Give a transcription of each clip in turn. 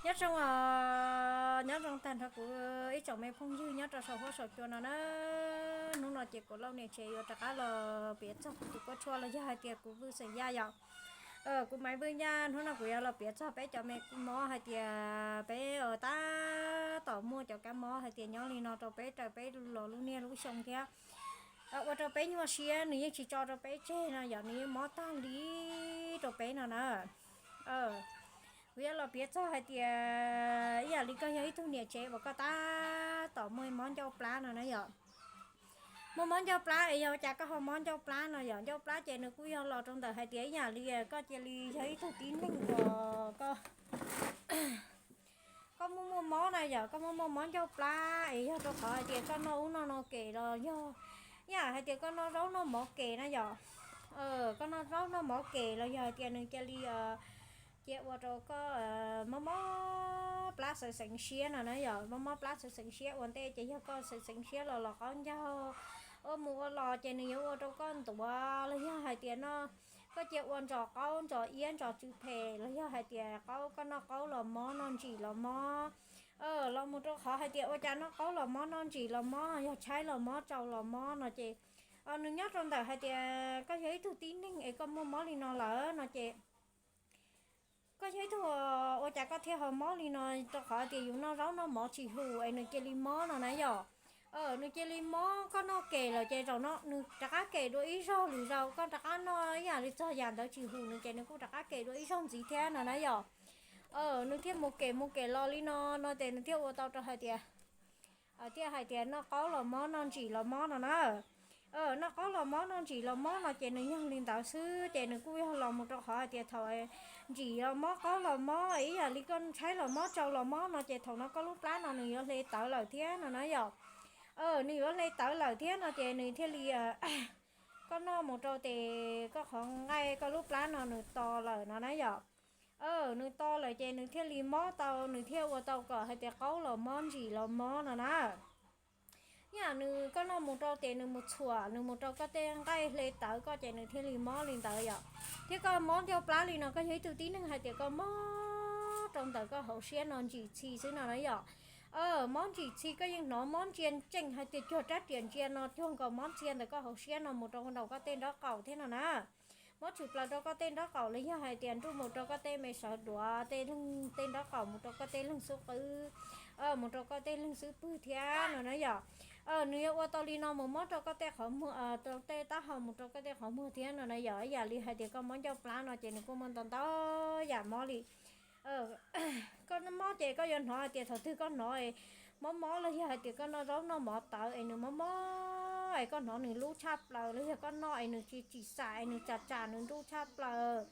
Nyob zoo, nyob zoo tag nrho kuv ib tsoom me phooj ywg nyob rau saum huab saum cua no na. Hnub no ces kuv Lauj niam tsev yuav rov qab los piav txog kuv tus kuab tshuaj los yog hais tias kuv Vwj xeem Yaj yom. Kuv Maiv Vwj Yaj, hnub no kuv yuav los piav txog peb cov me mob hais tias peb tab tom muaj cov kab mob hais tias nyob li no rau peb raws peb los lub niaj lub xyoo thiab ua rau peb nyuaj siab, nws yeej tsis tso rau peb tseg no yom, nws yeej mob tag li rau peb no na. Kuv yuav los piav txog hais tias ib yam li koj yog ib tug niam tsev uas koj tab tom muaj mob ncauj plab no na yom. Muaj mob ncauj plab es yog cas koj ho mob ncauj plab no yom? Ncauj plab ces nws kuj yog los rau ntawm hais tias ib yam li koj cia li yog ib tug tib neeg uas koj muaj muaj mob na yom, koj muaj muaj mob ncauj plab es yog rau qhov hais tias koj noj ub noj no kem los yog ib yam hais tias koj noj zaub noj mov kem na yom. Koj noj zaub noj mov kem los yog hais tias nws cia li cia ua rau koj mob mob plab xeev xeev siab no na yom, mob mob plab xeev xeev siab ua ntej ces yog koj xeev xeev siab los los qaub ncaug, ua mus ua los ces nws yuav ua rau koj ntuav los yog hais tias no koj cia ua ntsos qaub ntsos iab ntsos tsw phem los yog hais tias qaub, koj noj qaub los mob noj ntsim los mob. Los mus rau qhov hais tias ua cas noj qaub los mob noj ntsim los mob yog tshaib los mob tsau los mob no ces nws nyob rau ntawm hais tias koj yog ib tug tib neeg es koj muaj mob li no lawm no ces koj yog ib tug ua cas koj thiaj ho mob li no, rau qhov tias yus noj zaub noj mov tsis hum es nws cia li mob no na yom. Nws cia li mob, koj noj kem lawm ces zaum no nws rov qab kem dua ib zaug lwm zaus, koj rov qab noj ib yam li txog yam ntawd tsis hum nws ces nws kuj rov qab kem dua ib zaug ntxiv thiab no na yom. Nws thiaj mus kem mus kem los li no no ces nws thiaj ua tau rau hais tias thiaj hais tias noj qaub los mob noj ntsim los mob no na. Noj qaub los mob noj ntsim los mob no ces nws yog li ntawd xwb ces nws kuj yog los mus rau qhov hais tias thaum ntsim los mob qaub los mob ib yam li koj tshaib los mob tsau los mob no ces thaum no koj lub plab no nws yuav hle tawv lawm thiab no na yom. Nws yuav hle tawv lawm thiab no ces nws thiaj li koj noj mus rau ces koj qhov nqaij koj lub plab no nws to lawm no na yom. Nws to lawm ces nws thiaj li mob tau, nws thiaj ua tau kom hais tias qaub los mob ntsim los mob no na. Yam nws koj noj mus rau ces nws mus txhuam nws mus rau koj tej nqaij hle tawv koj ces nws thiaj li mob li ntawd yom. Thiab koj mob ncauj plab li no koj yog ib tug tib neeg hais tias koj mob rau ntawm koj hauv siab no ntsim txhi xwb no na yom. Mob ntsim txhi koj yeej hnov mob ntsia ntsees hais tias cuag rab riam ntsia no cuag nkaus mob ntsia ntawm koj hauv siab no mus rau nraum koj tej nraub qaum thiab no na. Mob tshwm plaws rau koj tej nraub qaum los yog hais tias nruj mus rau koj tej me sawv duav tej leeg tej nraub qaum mus rau koj tej leeg xub qwb, mus rau koj tej leeg xub pwg thiab no na yom. Nws yuav ua tau li no mus mob rau koj tej qhov muag, rau tej taub hau mus rau koj tej qhov muag thiab no na yom. Ib yam li hais tias koj mob ncauj plab no ces nws kuj muaj ntau ntau yam mob li. Koj mob ces koj yuav hnov hais tias thaum twg koj hnov mob mob los yog hais tias koj noj zaub noj mov tawv es nws mob mob es koj hnov nws lub tshaj plaws los yog koj noj es nws tsis tsim xam es nws tsam tsam nws nruj tshaj plaws,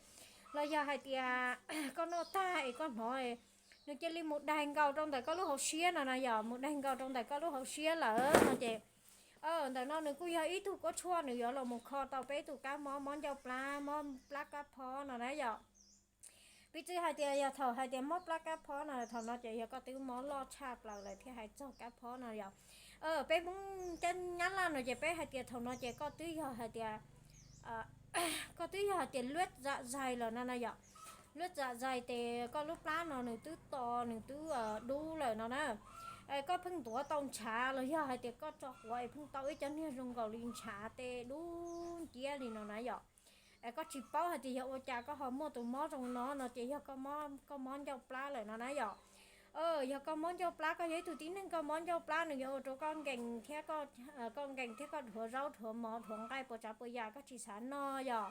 los yog hais tias koj noj tag es koj hnov nws cia li mus daig nkaus rau ntawm koj lub hauv siab no na yom, mus daig nkaus rau ntawm koj lub hauv siab lawm no ces ntawm no nws kuj yog ib tug kuab tshuaj nws yuav los mus kho tau peb tus kab mob, mob ncauj plab, mob plab kab phob no na yom. Piv txwv hais tias yog thaum hais tias mob plab kab phob no thaum no ces yog koj twb mob loj tshaj plaws lawm thiab hais txog kab phob no yom. Peb Hmoob cab Nyab Laj no ces peb hais tias thaum no ces koj twb yog hais tias koj twb yog hais tias luab zam zais lawm no na yom. Luab zam zais ces koj lub plab no nws twb to, nws twb dub lawm no na. Koj pheej ntuav tau ntshav los yog hais tias koj tso quav es pheej tau ib co niag zoo nkaus li ntshav tej dub nciab li no na yom. Es koj tsis paub hais tias yog ua cas koj ho muaj tus mob zoo no no ces yog koj mob ncauj plab lawm no na yom. Yog koj mob ncauj plab, koj yog ib tug tib neeg koj mob ncauj plab nws yuav ua rau koj nkees thiab koj nkees thiab koj dhuav zaub dhuav mov dhuav nqaij puas tsav puas yam koj tsis xav noj yom.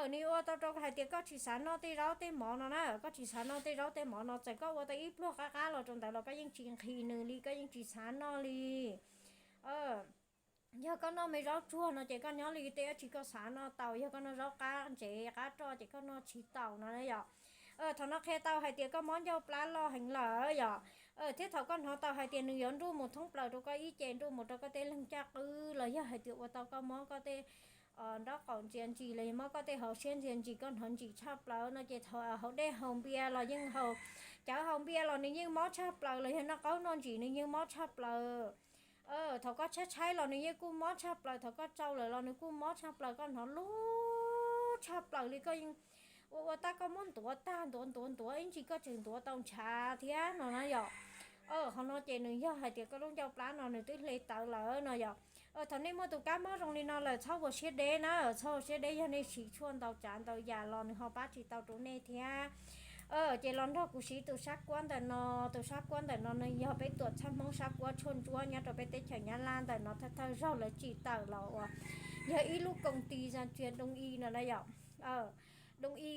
Nws yuav ua tau rau hais tias koj tsis xav noj tej zaub tej mov no na, koj tsis xav noj tej zaub tej mov no txawm koj ua tau ib pluag qab qab los rau ntawd los koj yeej tsis nqhis nws li, koj yeej tsis xav noj li. Yog koj noj me zaub tsuag no ces koj nyob li tej dab tsi koj xav noj tau, yog koj noj zaub qab ntsev qab roj ces koj noj tsis taus no na yom. Thaum no qhia tau hais tias koj mob ncauj plab loj heev lawm yom. Thiab thaum koj hnov tau hais tias nws yuav nruj mus thoob plaws rau koj ib ce, nruj mus rau koj tej leeg caj qwb los yog hais tias ua tau koj mob koj tej nraub qaum ntsia ntsis los yog mob koj tej hauv siab ntsia ntsis, koj hnov ntsim tshaj plaws no ces thaum haus dej haus npias los yeej haus, cawv haus npias los nws yeej mob tshaj plaws, los yog noj qaub noj ntsim nws yeej mob tshaj plaws. Thaum koj tshaib tshaib los nws yeej kuj mob tshaj plaws, thaum koj tsau lawm los nws kuj mob tshaj plaws, koj hnov lub tshaj plaws li koj yeej ua ua tab koj muab ntuav tag ntuav ntuav ntuav ib ntsis koj tseem ntuav tau ntshav thiab no na yom. Qhov no ces nws yog hais tias koj lub ncauj plab no nws twb hle tawv lawm no yom. Thaum nej muaj tus kab mob zoo li no lawm txhob ua siab deb na, txhob ua siab deb, yog nej siv tshuaj ntau tsav ntau yam los nws ho pab tsis tau rau nej thiab. Ces los nrog kuv siv tus sab kuab ntawm no, tus sab kuab ntawm no nws yog peb tuam txhab Hmoob sab kuab tshuaj ntsuab nyob rau peb teb chaws Nyab Laj ntawm no thawj thawj zaug lawv tsim tawm los uas yog ib lub koom ti za tsiag doo i no na yom. Doo i,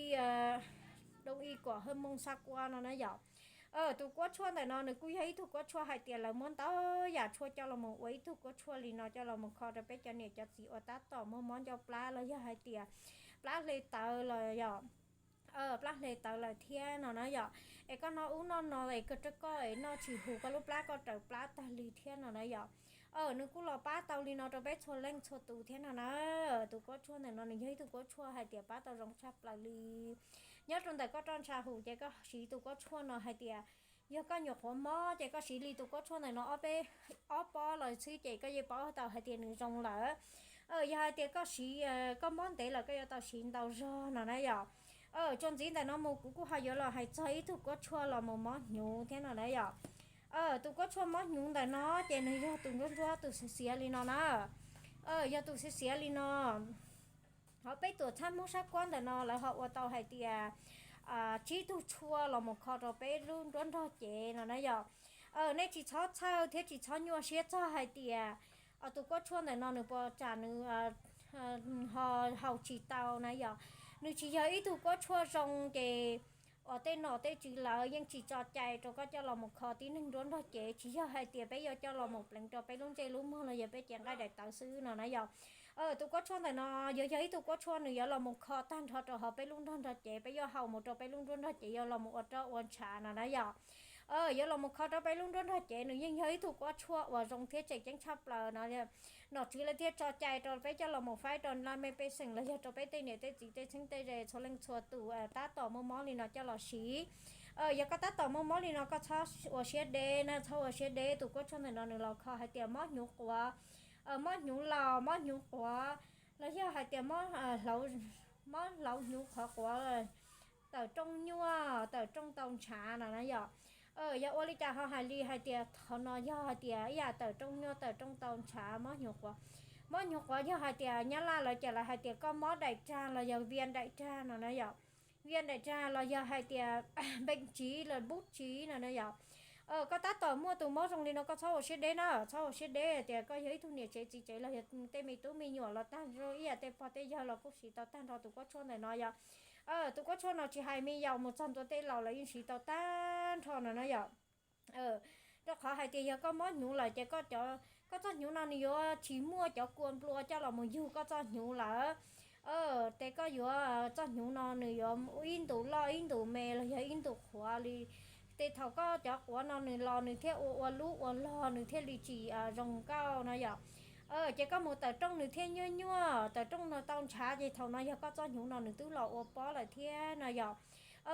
doo i kom hawj mooj sab kuab no na yom. Tus kuab tshuaj ntawm no nws kuj yog ib tug kuab tshuaj hais tias lawv muab ntau yam tshuaj coj los mus ua ib tug kuab tshuaj li no coj los mus kho rau peb cov niam cov txiv uas tab tom muaj mob ncauj plab los yog hais tias plab hle tawv los yom. Plab hle tawv lawm thiab no na yom. Es koj noj ub noj no es koj rab koj es noj tsis hum koj lub plab koj raws plab tag li thiab no na yom. Nws kuj los pab tau li no rau peb txhua leej txhua tus thiab no na. Tus kuab tshuaj ntawm no nws yog ib tug kuab tshuaj hais tias pab tau zoo tshaj plaws li. Nyob rau ntawm koj roj ntsha hum ces koj siv tus kuab tshuaj no hais tias yog koj nyuam qhuav mob ces koj siv li tus kuab tshuaj ntawm no ob peb, ob pob los xwb ces koj yeej paub tau hais tias nws zoo lawm. Yog hais tias koj siv, koj mob ntev lawm koj yuav tau siv ntau zog no na yom. Txuas ntxiv ntawm no mus kuv kuj ho yuav los hais txog ib tug kuab tshuaj los mus mob hnyuv thiab no na yom. Tus kuab tshuaj mob hnyuv ntawm no ces nws yog tus ntsuab ntsuab tus xiav xiav li no na. Yog tus xiav xiav li no. Hauv peb tuam txhab Hmoob sab kuab ntawm no lawv ho ua tau hais tias tsib tug tshuaj los mus kho rau peb lub nruab nrog cev no na yom. Nej tsis txhob txhawj thiab tsis txhob nyuaj siab txog hais tias tus kuab tshuaj ntawm no nws puas tsam nws ho haus tsis tau na yom. Nws tsis yog ib tug kuab tshuaj zoo ces uas tej nom tej tswv lawv yeej tsis tso cai rau koj coj los mus kho tib neeg nruab nrog cev, tsis yog hais tias peb yuav coj los mus pleev rau peb lub ntsej lub muag los yog peb cev nqaij daim tawv xwb no na yom. Tus kuab tshuaj ntawm no yuav yog ib tug kuab tshuaj nws yuav los mus kho tag nrho rau hauv peb lub nruab nrog cev, peb yuav haus mus rau peb lub nruab nrog cev yuav los mus ua roj ua ntshav no na yom. Yuav los mus kho rau peb lub nruab nrog cev, nws yeej yog ib tug kuab tshuaj uas zoo thiab tseem ceeb tshaj plaws no. Nom tswv lawv thiaj tso cai rau peb coj los mus faib rau laj mej pej xeem los yog rau peb tej niam tej txiv tej txheeb tej ze txhua leej txhua tus tab tom muaj mob li no coj los siv. Yog koj tab tom muaj mob li no koj txhob ua siab deb na, txhob ua siab deb. Tus kuab tshuaj ntawm no nws los kho hais tias mob hnyuv quav, mob hnyuv laus, mob hnyuv quav, los yog hais tias mob hlauv hnyuv qhuav quav, tawm rooj nyuaj, tawm rooj tau ntshav no na yom. Yog ua li cas ho hais li hais tias qhov no yog hais tias ib yam tawm rooj nyuaj tawm rooj tau ntshav mob hnyuv quav. Mob hnyuv quav yog hais tias nyab laj lawv cem lawv hais tias koj mob daim rag los yog viêm đại tràng no na yom. Viêm đại tràng los yog hais tias bệnh trĩ los bút trĩ no na yom. Koj tab tom muaj tus mob zoo li no koj txhob ua siab deb na, txhob ua siab deb tias koj yog ib tug niam tsev txiv tsev los yog tej me tub me nyuam los tag nrho ib yam tej pog tej yawg los kuj siv tau tag nrho tus kuab tshuaj ntawm no yom. Tus kuab tshuaj no tsis hais me yaus mus txog ntua tej laus los yeej siv tau tag nrho no na yom. Rau qhov hais tias yog koj mob hnyuv lawm ces koj, koj txoj hnyuv no nws yuav tsis muaj cov kua nplua coj los mus yug koj txoj hnyuv lawm. Ces koj yuav, txoj hnyuv no nws yuav ib ntus loj ib ntus me los yog ib ntus qhuav li. Ces thaum koj cov quav no nws los nws thiaj ua ua lub ua log nws thiaj li tsis zoo nkauj no yom. Ces koj mus tawm rooj nws thiaj nyuaj nyuaj, tawm rooj no tau ntshav ces thaum no yog koj txoj hnyuv no nws twb los ua pob lawm thiab no yom.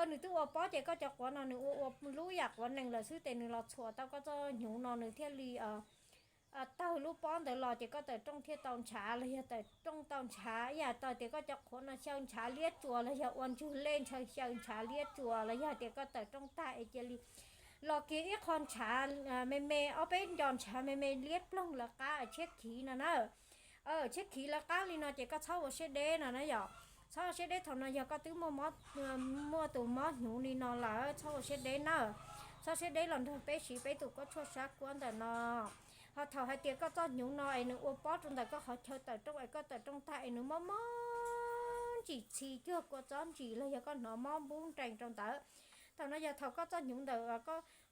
Nws twb ua pob ces koj cov quav no nws ua ua lub yam quav nees lawm xwb ces nws los txhuam tau koj txoj hnyuv no nws thiaj li tawg lub pob ntawd los ces koj tawm rooj thiaj tau ntshav los yog tawm rooj tau ntshav ib yam tau tias koj cov quav no xyaw ntshav liab tsuas los yog ua ntswg lej ntshaw xyaw ntshav liab tsuas los yog tias koj tawm rooj tag es cia li los kiag ib qho ntshav me me ob peb nco ntshav me me liab ploog lawv qab tshiab khiv no na. Tshiab khiv lawv qab li no ces koj txhob ua siab deb no na yom. Txhob ua siab deb, thaum no yog koj twb muaj, muaj tus mob hnyuv li no lawm txhob ua siab deb na. Txhob siab deb los nrog peb siv peb tus kuab tshuaj sab kuab ntawm no. Ho thaum hais tias koj txoj hnyuv no es nws ua pob rau ntawm koj qhov chaw tawm rooj es koj tawm rooj tag es nws mob mob ntsim txhi cuag kua txob ntsim los yog koj hnov mob npub nrees rau ntawd. Thaum no yog thaum koj txoj hnyuv ntawm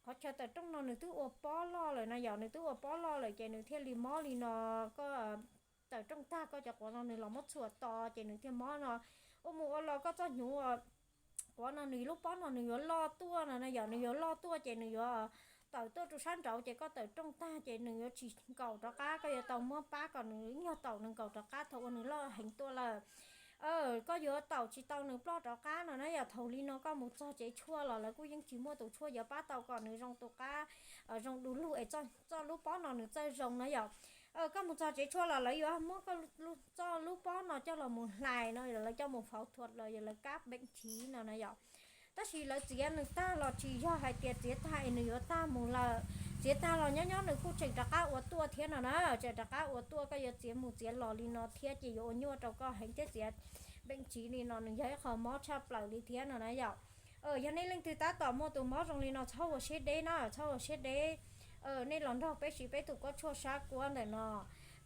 qhov chaw tawm rooj no nws twb ua pob loj lawm no yom, nws twb ua pob loj lawm ces nws thiaj li mob li no. Koj tawm rooj tag koj cov quav no nws los muab txhuam to ces nws thiaj mob no. Ua mus ua los koj txoj hnyuv quav no nws lub pob no nws yuav loj tuaj no na yom, nws yuav loj tuaj ces nws yuav tawm tuaj rau sab nraud ces koj tawm rooj tag ces nws yuav tsis nkaum rov qab, koj yuav tau muab pab kom nws nyuag taum nws nkaum rov qab thaum uas nws loj heev tuaj lawm. Koj yuav taum tsis tau nws ploj rov qab no na yom. Thaum li no koj mus txog tsev tshuaj los lawv kuj yeej tsis muaj tus tshuaj yuav pab tau kom nws zoo tus qab, zoo du lug es txoj lub pob no nws txawj zoo na yom. Koj mus txog tsev tshuaj los lawv yuav muab koj txoj lub pob no coj los mus hlais no, lawv coj mus phẫu thuật los yog lawv kab bệnh trí no na yom. Tab sis lawv txiav nws tag los tsis yog hais tias txiav tag es nws yuav tag mus lawm. Txiav tag los nyob nyob nws kuj tseem rov qab ua tuaj thiab no na, tseem rov qab ua tuaj, koj yuav txiav mus txiav los li no thiab ces yuav ua nyuaj rau koj heev thiab, txiav bệnh trí li no nws yog ib qho mob tshaj plaws li thiab no na yom. Yog nej leej twg tab tom muaj tus mob zoo li no txhob ua siab deb na, txhob ua siab deb. Nej los nrog peb siv peb tus kuab tshuaj sab kuab ntawm no.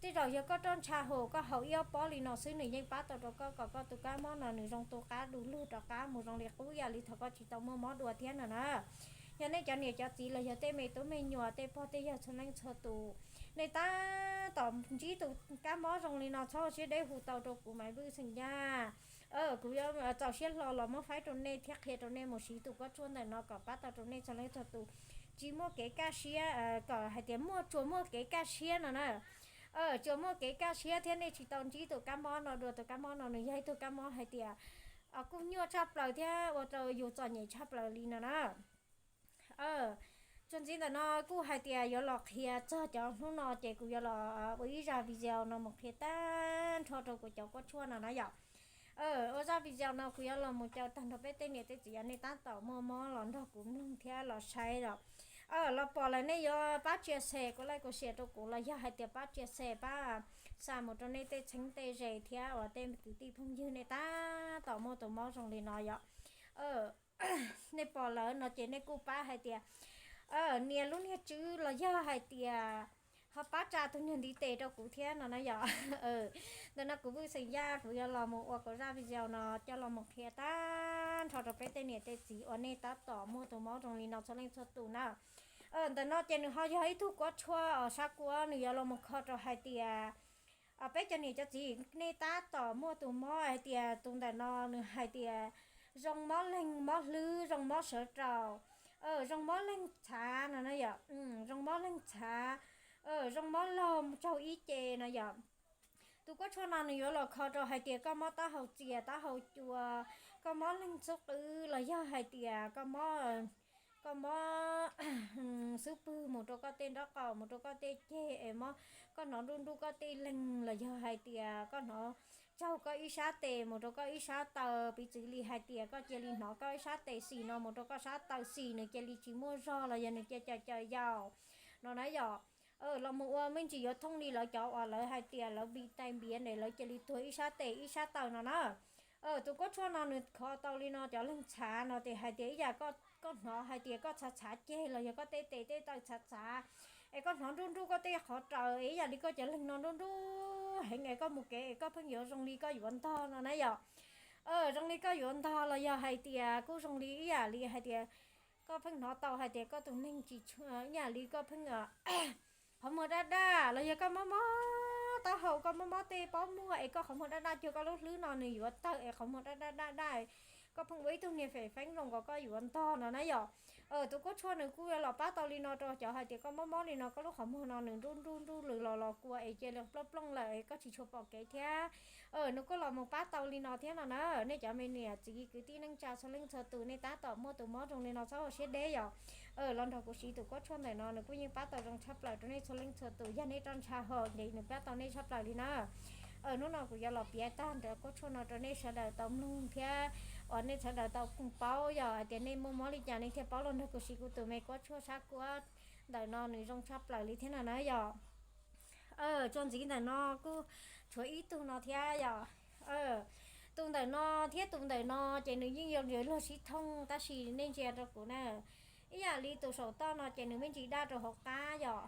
Tej zaum yog koj roj ntsha haum, koj haus ib ob pob li no xwb nws yeej pab tau rau koj kom koj tus kab mob no nws zoo tu qab du lug rov qab mus zoo li qub ib yam li thaum koj tsis tau muaj mob dua thiab no na. Yog nej cov niam cov txiv los yog tej me tub me nyuam, tej pog tej yawg txhua leej txhua tus, nej tab tom ntsib tus kab mob zoo li no txhob ua siab deb, hu tau rau kuv Maiv Vwj xeem Yaj. Kuv yuav txaus siab hlo los muab faib rau nej thiab qhia rau nej mus siv tus kuab tshuaj ntawm no kom pab tau rau nej txhua leej txhua tus, tsis muaj kev kaj siab, kom hais tias muaj tsuas muaj kev kaj siab no na. Tsuas muaj kev kaj siab thiab nej tsis tau ntsib tus kab mob no dua. Tus kab mob no nws yog ib tug kab mob hais tias kuj nyuaj tshaj plaws thiab ua rau yus txom nyem tshaj plaws li no na. Txuas ntxiv ntawm no kuj hais tias yuav los qhia txog cov hnub no ces kuv yuav los ua ib zaj video no mus qhia tag nrho rau kuv cov kuab tshuaj no na yom. Ua zaj video no kuv yuav los mus caw tag nrho peb tej niam tej txiv, yog nej tab tom muaj mob los nrog kuv mloog thiab los saib los, los pom lawm nej yuav pab chia sẻ, kuv like, kuv share rau kuv los yog hais tias pab chia sẻ, pab xa mus rau nej tej txheeb tej ze thiab uas tej kwv tij phooj ywg nej tab tom muaj tus mob zoo li no yom. Nej pom lawm no ces nej kuj pab hais tias nias lub niag tswb los yog hais tias ho pab tsa tus niag ntiv tes rau kuv thiab no na yom. Ntawm no kuv Vwj xeem Yaj kuv yuav los mus ua kuv zaj video no coj los mus qhia tag nrho rau peb tej niam tej txiv uas nej tab tom muaj tus mob zoo li no txhua leej txhua tus na. Ntawm no ces nws ho yog ib tug kuab tshuaj sab kuab, nws yuav los mus kho rau hais tias peb cov niam cov txiv nej tab tom muaj tus mob hais tias tus ntawm no nws hais tias zoo mob leeg mob hlwb, zoo mob sawv rau, zoo mob leeg txhav no na yom, zoo mob leeg txhav, zoo mob laug tsaug ib ce no yom. Tus kuab tshuaj no nws yuav los kho rau hais tias koj mob taub hau txias taub hau cua, koj mob leeg xub qwb los yog hais tias koj mob, koj mob xub pwg mus rau koj tej nraub qaum mus rau koj tej ceg es mob, koj hnov nruj nruj koj tej leeg los yog hais tias koj hnov tsaug koj ib sab tes mus rau koj ib sab taw, piv txwv li hais tias koj cia li hnov koj ib sab tes xis no mus rau koj sab taw xis nws cia li tsis muaj zog los yog nws cia caws caws yaus no na yom. Los mus ua me ntsis yuav thooj li lawv cov uas lawv hais tias lawv bi tais npiav ne, lawv cia li tuag ib sab tes ib sab taw no na. Tus kuab tshuaj no nws kho tau li no cov leeg txhav no ces hais tias ib yam koj hnov hais tias koj txhav txhav ceg los yog koj tej tes tej taw txhav txhav es koj hnov nruj nruj koj tej qhov raws es ib yam li koj cov leeg no nruj nruj heev es koj mus kev es koj pheej yuav zoo li koj yuav ntog no na yom. Zoo li koj yuav ntog los yog hais tias kuj zoo li ib yam li hais tias koj pheej hnov tau hais tias koj tus neeg tsis, ib yam li koj pheej qhov muag daj daj los yog koj mob mob taub hau, koj mob mob tej pob muag es koj qhov muag daj daj cuag koj lub hlwb no nws yuav tawg es qhov muag daj daj daj daj, koj pheej ua ib tug niag fem feeb zoo nkaus koj yuav ntog no na yom. Tus kuab tshuaj nws kuj yuav los pab tau li no rau cov hais tias koj mob mob li no koj lub qhov muag no nws nruj nruj nruj lws los los kua es cia li plooj plooj lawm es koj tsis tshua pom kev thiab. Nws kuj los mus pab tau li no thiab no na. Nej cov me niam txiv kwv tij neej tsa txhua leej txhua tus nej tab tom muaj tus mob zoo li no txhob ua siab deb yom. Los nrog kuv siv tus kuab tshuaj ntawm no nws kuj yeej pab tau zoo tshaj plaws rau nej txhua leej txhua tus, yog nej roj ntsha haum ces nws pab tau nej tshaj plaws li na. Hnub no kuv yuav los piav tag nrho kuab tshuaj no rau nej sawv daws tau mloog thiab uas nej sawv daws tau paub yom, hais tias nej muaj mob li cas nej thiaj paub los nrog kuv siv kuv tus me kuab tshuaj sab kuab ntawm no nws zoo tshaj plaws li thiab no na yom. Txuas ntxiv ntawm no kuj tshuav ib tug no thiab yom. Tus ntawm no thiab tus ntawm no ces nws yeej yuav luag sib thooj tab sis nej ntsia rau kuv na. Ib yam li tus saum toj no ces nws me ntsis daj rau hauv qab yom.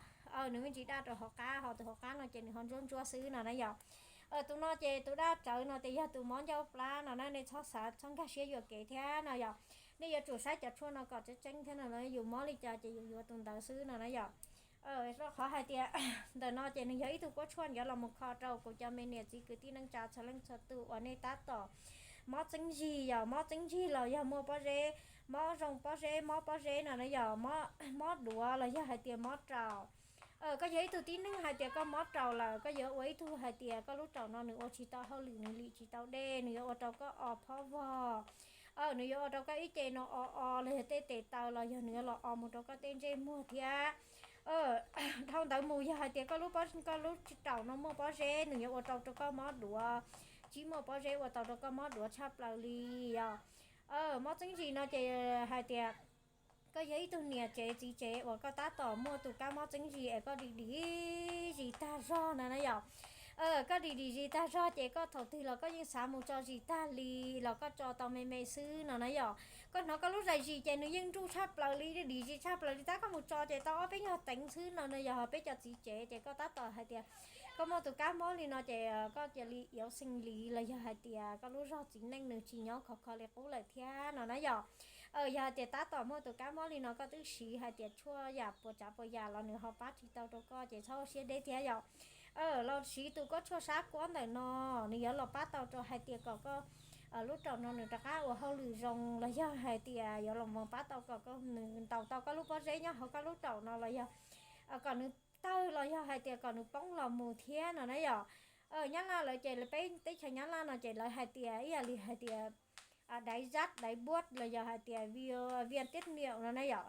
Nws me ntsis daj rau hauv qab, ho tus hauv qab no ces nws ho ntsuab ntsuab xwb no na yom. Tus no ces tus daj tsawv no ces yog tus mob ncauj plab no na, nej txhob xav txhob nkag siab yuam kev thiab no yom. Nej yuav tsum saib cov tshuaj no kom tseeb tseeb thiab no, yus mob li cas ces yus yuav tus ntawd xwb no na yom. Rau qhov hais tias ntawm no ces nws yog ib tug kuab tshuaj yuav los mus kho rau kuv cov me niam txiv kwv tij neej tsa txhua leej txhua tus uas nej tab tom mob txeeb zig yom, mob txeeb zig los yog muaj pob zeb, mob zoo pob zeb, mob pob zeb no na yom, mob duav los yog hais tias mob raus. Koj yog ib tug tib neeg hais tias koj mob raus lawm, koj yuav ua ib tug hais tias koj lub raus no nws ua tsis tau hauj lwm, nws lim tsis tau dej, nws yuav ua rau koj o phob vog. Nws yuav ua rau koj ib ce no o o los yog tej tes taw los yog nws yuav los o mus rau koj tej ntsej muag thiab. Dhau ntawd mus yog hais tias koj lub, koj lub raum no muaj pob zeb, nws yuav ua tau rau koj mob duav, tsis muaj pob zeb ua tau rau koj mob duav tshaj plaws li yom. Mob txeeb zis no ces hais tias koj yog ib tug niam tsev txiv tsev uas koj tab tom muaj tus kab mob txeeb zis es koj dim dim zis tag zog no na yom. Koj dim dim zis tag zog ces koj thaum twg los koj yeej xav mus tso zis tag li los koj tso tau me me xwb no na yom. Koj hnov koj lub zais zis ces nws yeej nruj tshaj plaws li, dim zis tshaj plaws li, tab koj mus tso ces tau ob peb nyuag teev xwb no na yog. Peb cov txiv tsev ces koj tab tom hais tias koj muaj tus kab mob li no ces koj cia li iauv xees li los yog hais tias koj lub zog txiv neej nws tsis nyob khov kho li qub lawm thiab no na yom. Yog hais tias tab tom muaj tus kab mob li no koj twb siv hais tias tshuaj yam puas tsav puas yam los nws ho pab tsis tau rau koj ces txhob ua siab deb thiab yom. Los siv tus kuab tshuaj sab kuab ntawm no, nws yuav los pab tau rau hais tias kom koj lub raum no nws rov qab ua hauj lwm zoo los yog hais tias yuav los mus pab tau kom nws ntaus tau koj lub pob zeb nyob hauv koj lub raum no los yog kom nws tawg los yog hais tias kom nws poob los mus thiab no na yom. Nyab Laj lawv ces peb teb chaws Nyab Laj no ces lawv hais tias ib yam li hais tias daiv zab daiv buab los yog hais tias viêm tiết niệu no na yom.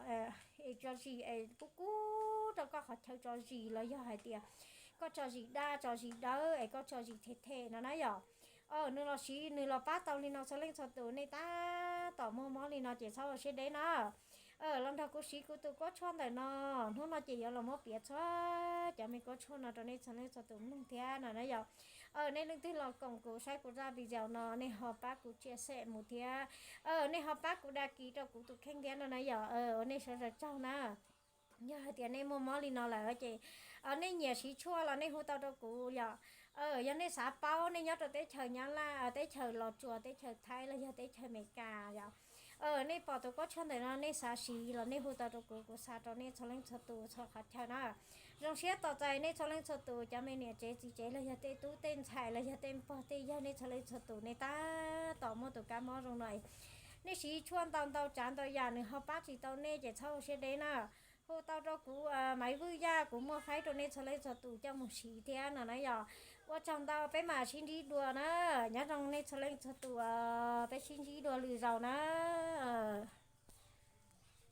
Es tso zis es kub kub rau koj qhov chaw tso zis los yog hais tias koj tso zis daj tso zis dawb es koj tso zis them them no na yom. Nws los siv nws los pab tau li no txhua leej txhua tus, nej tab tom muaj mob li no ces txhob ua siab deb na. Los nrog kuv siv kuv tus kuab tshuaj ntawm no, hnub no ces yuav los muab piav txhua cov me kuab tshuaj no rau nej txhua leej txhua tus mloog thiab no na yom. Nej leej twg los koom kuv saib kuv zaj video no nej ho pab kuv share mus thiab. Nej ho pab kuv đăng ký rau kuv tus kheej thiab no na yom. Ua nej sawv daws tsaug na. Yog hais tias nej muaj mob li no lawm ces nej nyiam siv tshuaj los nej hu tau rau kuv yom. Yog nej xav paub nej nyob rau teb chaws Nyab Laj, teb chaws Los Tsuas, teb chaws Thaib los yog teb chaws Amelikas yom, nej pom tus kuab tshuaj ntawm no nej xav siv los nej hu tau rau kuv, kuv xa rau nej txhua leej txhua tus txhua qhov chaw na. Zoo siab tos txais nej txhua leej txhua tus, cov me niam tsev txiv tsev los yog tej tub tej ntxhais los yog tej pog tej yawg, nej txhua leej txhua tus nej tab tom muaj tus kab mob zoo no, nej siv tshuaj ntau ntau tsav ntau yam nws ho pab tsis tau nej ces txhob ua siab deb na. Hu tau rau kuv Maiv Vwj Yaj, kuv muaj faib rau nej txhua leej txhua tus coj mus siv thiab no na yom. Ua tsaug ntau, peb mam sib ntsib dua na. Nyob zoo nej txhua leej txhua tus, peb sib ntsib dua lwm zaus na.